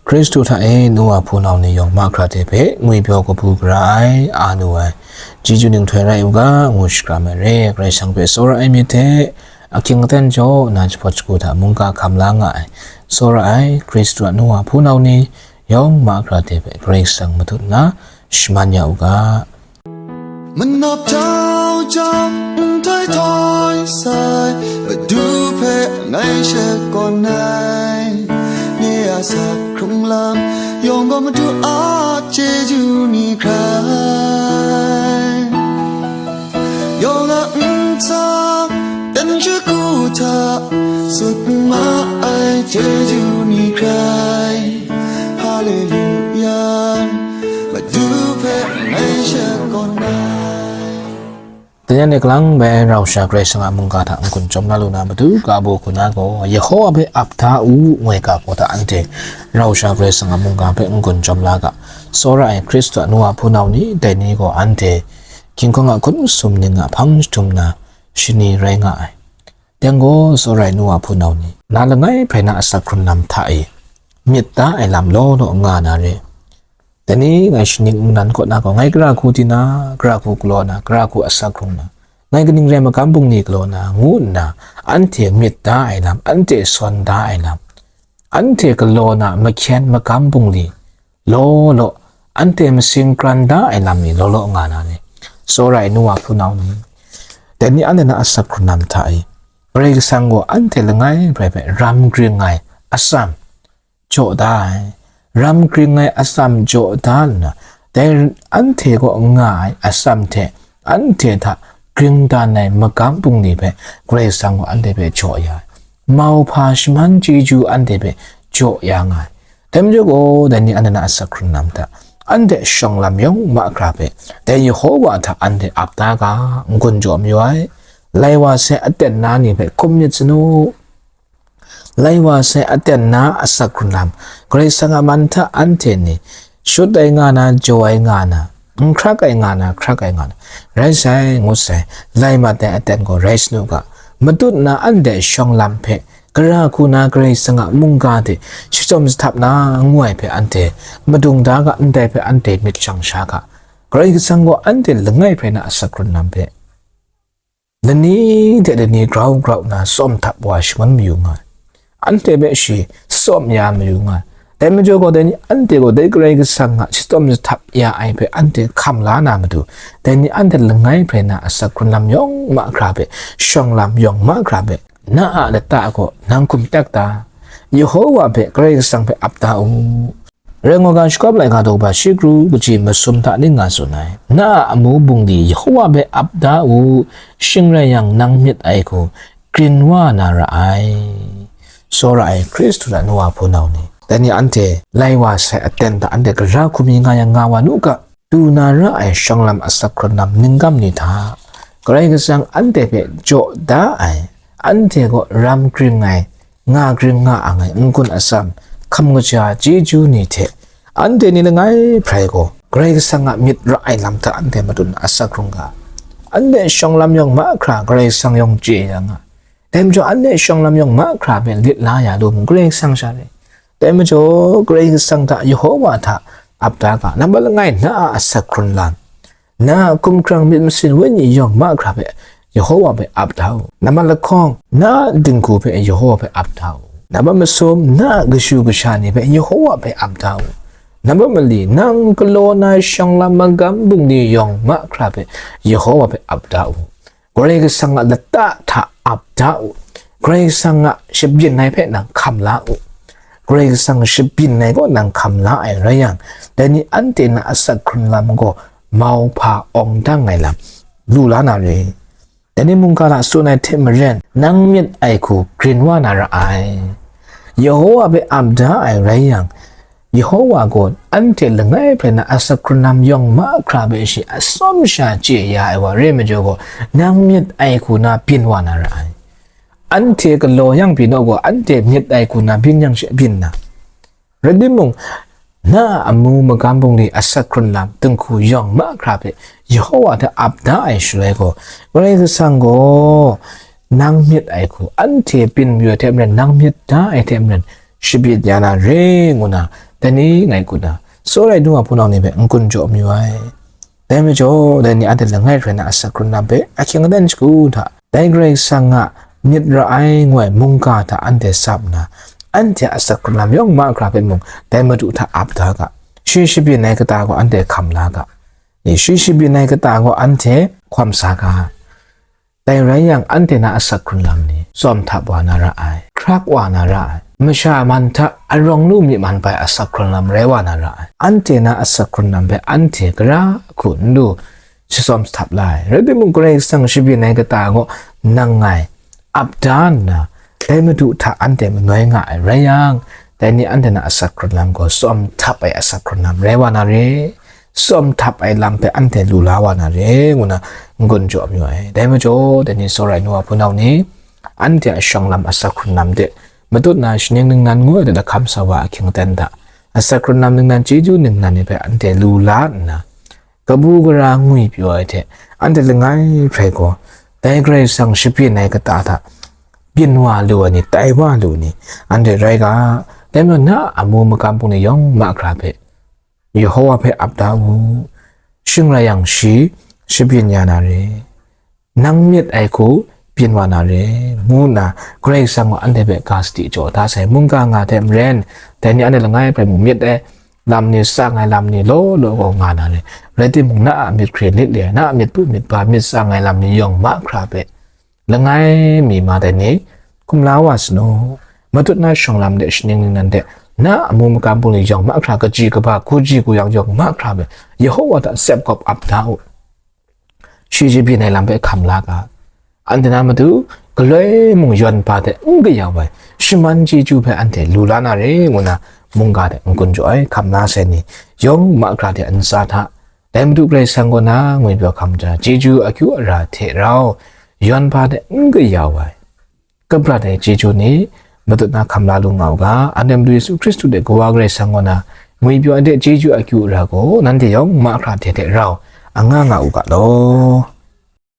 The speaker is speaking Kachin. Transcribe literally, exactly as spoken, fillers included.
Hkristu hta e nu wa hpunau ni yawng mahkra hte hpe ngwipyaw kabu gara ai, a nu ai, chyeju ninghtoi rai u ga, ngu shakram ai re. Karai Kasang hpe tsawra ai myit hte, ahkying aten jaw nna jahpawt shagu hta mungga hkam la nga ai, tsawra ai Hkristu a nu wa hpunau ni yawng mahkra hte hpe Karai Kasang matut nna shaman ya u ga. Manawp jau jau, nhtoi htoi sai, Madu hpe ngai shakawn ai. Nye a asak hkrung lam yawng gaw Madu a chyeju ni hkrai. Yawng a ntsa dan shagu hta tsun ma ai chyeju ni hkrai. Haleluya, Madu hpe ngai shakawn ai. Dai ni kalang bai rau sha Karai Kasang a mungga hta n-gun chyawm la lu na matu ga bu hku na gaw, Yehowa hpe ap da u, ngu ai ga hku hta anhte rau sha Karai Kasang a mungga hpe n-gun chyawm la ga. Tsawra ai Hkristu a nu wa hpunau ni, dai ni gaw anhte hkying hkawng a hkun masum ning a hpang jahtum na shani rai nga ai. Dai gaw tsawra ai nu wa hpunau ni, na langai hprai na asak hkrun lam hta e myit da ai lam law law nga na re. Dai ni ngai shaning nnan kaw na gaw, ngai gara hku di na, gara hku galaw na, gara hku asak hkrung na, ngai kaning rai magam bungli galaw na, ngu nna, anhte myit da ai lam, anhte sawn da ai lam, anhte galaw na, mahkyen magam bungli law law, anhte masing kran da ai lam ni law law nga na ni, tsawra ai nu wa hpunau ni, dai ni anhte na asak hkrun lam hta e, Karai Kasang gaw anhte langai hprai hpe ram gring ai atsam jaw da ai, ram gring ai atsam jaw da nna, dai anhte kaw nga ai atsam hte anhte hta gring dan ai magam bungli hpe Karai Kasang gaw anhte hpe jaw ya ai, mauhpa shaman chyeju anhte hpe jaw ya nga ai. Dai majaw gaw, dai ni anhte na asak hkrun lam hta, anhte shawng lam yawng mahkra hpe, dai Yehowa hta anhte ap da ga, n-gun jaw mayu ai. Lai wa sai aten na ni hpe hkum myit saw nu. Lai wa sai aten na asak hkrun lam, Karai Kasang a man hta anhte ni shut ai nga na, jaw ai nga na, n hkrak ai nga na, hkrak ai nga na, rai sai, ngut sai, lai mat ai aten gaw rai sa nu ga, matut na anhte shawng lam hpe, gara hku na Karai Kasang a mungga hte shachyawm shahtap na, ngu ai hpe anhte madung da ga, ndai hpe anhte myit shang sha ga, Karai Kasang gaw anhte langai hprai na asak hkrun lam hpe lani hte lani grau grau nna tsawm htap wa shangun mayu nga ai. Anhte hpe shi tsawm ya mayu nga ai. Dai majaw gaw, dai ni anhte gaw dai Karai Kasang a shachyawm shahtap ya ai hpe anhte hkam la na matu, dai ni anhte langai hprai na asak hkrun lam yawng mahkra hpe, shawng lam yawng mahkra hpe, na a lata gaw nang hkum tak ta? Yehowa hpe, Karai Kasang hpe ap da u. Rai nga ga, Shakawp laika daw ba shi kru kaji masum hta ning nga tsun ai, na a amu bungli Yehowa hpe ap da u, shing rai yang, nang myit ai hku grin wa na ra ai. Tsawra ai Hkristu a nu wa hpunau ni, dai ni anhte lai wa sai aten hta anhte gara hku mi nga yang nga wa nu ga, du na ra ai shawng lam asak hkrun lam ningkam ni hta, Karai Kasang anhte hpe jaw da ai, anhte gaw ram gring ai, nga gring nga ang ai n-gun atsam, hkam kaja chyeju ni hte, anhte ni langai hprai gaw Karai Kasang a myit ra ai lam hta anhte madun asak hkrung ga, anhte shawng lam yawng mahkra Karai Kasang yawng chye ya nga. Dai majaw, anhte shawng lam yawng mahkra hpe lit la ya lu mu, Karai Kasang sha re. Dai majaw, Karai Kasang hta, Yehowa hta ap da ga, nambat langai na a asak hkrun lam, na a hkumhkrang myit masin wenyi yawng mahkra hpe Yehowa hpe ap da u. Nambat lahkawng, na a dinghku hpe Yehowa hpe ap da u. Nambat masum, na a kashu kasha ni hpe Yehowa hpe ap da u. Nambat mali, nang galaw na shawng lam magam bungli yawng mahkra hpe Yehowa hpe ap da u. Karai Kasang a lata hta ap da u. Karai Kasang a shabyin ai hpe nang hkam la u. Karai Kasang shabyin ai gaw nang hkam la ai rai yang, dai ni anhte na asak hkrun lam gaw mauhpa awng dang ai lam lu la na re. Dai ni mungga hta tsun ai hte maren, nang myit ai hku grin wa na ra ai. Yehowa hpe ap da ai rai yang, Yehowa gaw anhte langai hprai na asak hkrun lam yawng mahkra hpe shi atsawm sha chye ya ai wa re majaw gaw, nang myit ai hku na byin wa na ra ai. Anhte galaw yang pyi naw gaw, anhte myit ai hku na byin yang she byin na. Rai timung, na a amu magam bungli asak hkrun lam dinghku yawng mahkra hpe Yehowa hte ap da ai shaloi gaw, Karai Kasang gaw nang myit ai hku, anhte byin mayu ai hte maren, nang myit da ai hte maren, shabyin ya na re ngu na, Dai ni ngai kun na, tsawra ai nu wa hpunau ni hpe n-gun jaw mayu ai. Dai majaw, dai ni anhte langai hkrai na asak hkrun lam hpe ahkying aten shagu hta, dai Karai Kasang a myit ra ai ngu ai mungga hta anhte tsap nna, anhte a asak hkrun lam yawng mahkra hpe mung dai Madu hta ap da ga, shi shabyin ai kata gaw anhte hkam la ga, shi shabyin ai kata gaw anhte hkawm sa ga. Dai rai yang, anhte na asak hkrun lam ni tsawm htap wa na ra ai, hkrak wa na ra ai, masha man hta arawng lu myi man bai asak hkrun lam rai wa na ra ai. Anhte na asak hkrun lam hpe anhte gara hku n lu, shatsawm htap la ai. Rai timung, Karai Kasang shabyin ai kata gaw nang ngai ap da nna, dai Madu hta anhte manoi nga ai rai yang, dai ni anhte na asak hkrun lam gaw tsawm htap ai asak hkrun lam rai wa na re, tsawm htap ai lam hpe anhte lu la wa na re, ngu na n-gun jaw mayu ai. Dai majaw, dai ni tsawra ai nu wa hpunau ni, anhte a shawng lam asak hkrun lam de matut na shaning ningnan ngu ai de lahkam sa wa ahkying aten hta, asak hkrun lam ningnan chyeju ningnan ni hpe anhte lu la nna, kabu gara ngwi pyaw ai hte, anhte langai hkrai gaw, dai Karai Kasang shabyin ai kata hta byin wa lu ai ni, tai wa lu ni, anhte rai ga, dai majaw na a amu makam bungli yawng mahkra hpe, Yehowa hpe ap da u, shing rai yang, shi shabyin ya na re, nang myit ai hku byin wa na re, ngu nna Karai Kasang gaw anhte hpe ga sadi jaw da sai. Mungga nga hte maren, dai ni anhte langai hkrai mung myit ai lam ni, tsang ai lam ni law law gaw nga na re. Rai timung, na a myit hkre lit le ai, na a myit pu myit ba myit tsang ai lam ni yawng mahkra hpe, langai mi ma dai ni, hkum la wa sa nu. Matut na shawng lam de shaning ningnan de, na a amu makam bungli yawng mahkra, kaji kaba, hkuji hkuyang yawng mahkra hpe, Yehowa hta sep gawp ap da u. Shi shabyin ai lam hpe hkam la ga. Anhte na matu galoi mung yawn ba de n kayau ai shaman chyeju hpe anhte lu la na re, ngu na mungga de n-gun jaw ai, hkam la sai ni yawng mahkra de ntsa hta, dai Madu Karai Kasang kaw na ngwipyaw hkam ja, chyeju akyu ara hte rau, yawn ba de n kayau ai kabrat ai chyeju ni matut na hkam la lu nga u ga. Anhte Madu Yesu Hkristu de Kawa Karai Kasang kaw na ngwipyaw ai de chyeju akyu ara gaw, nanhte yawng mahkra hte hte rau anga nga u ga law.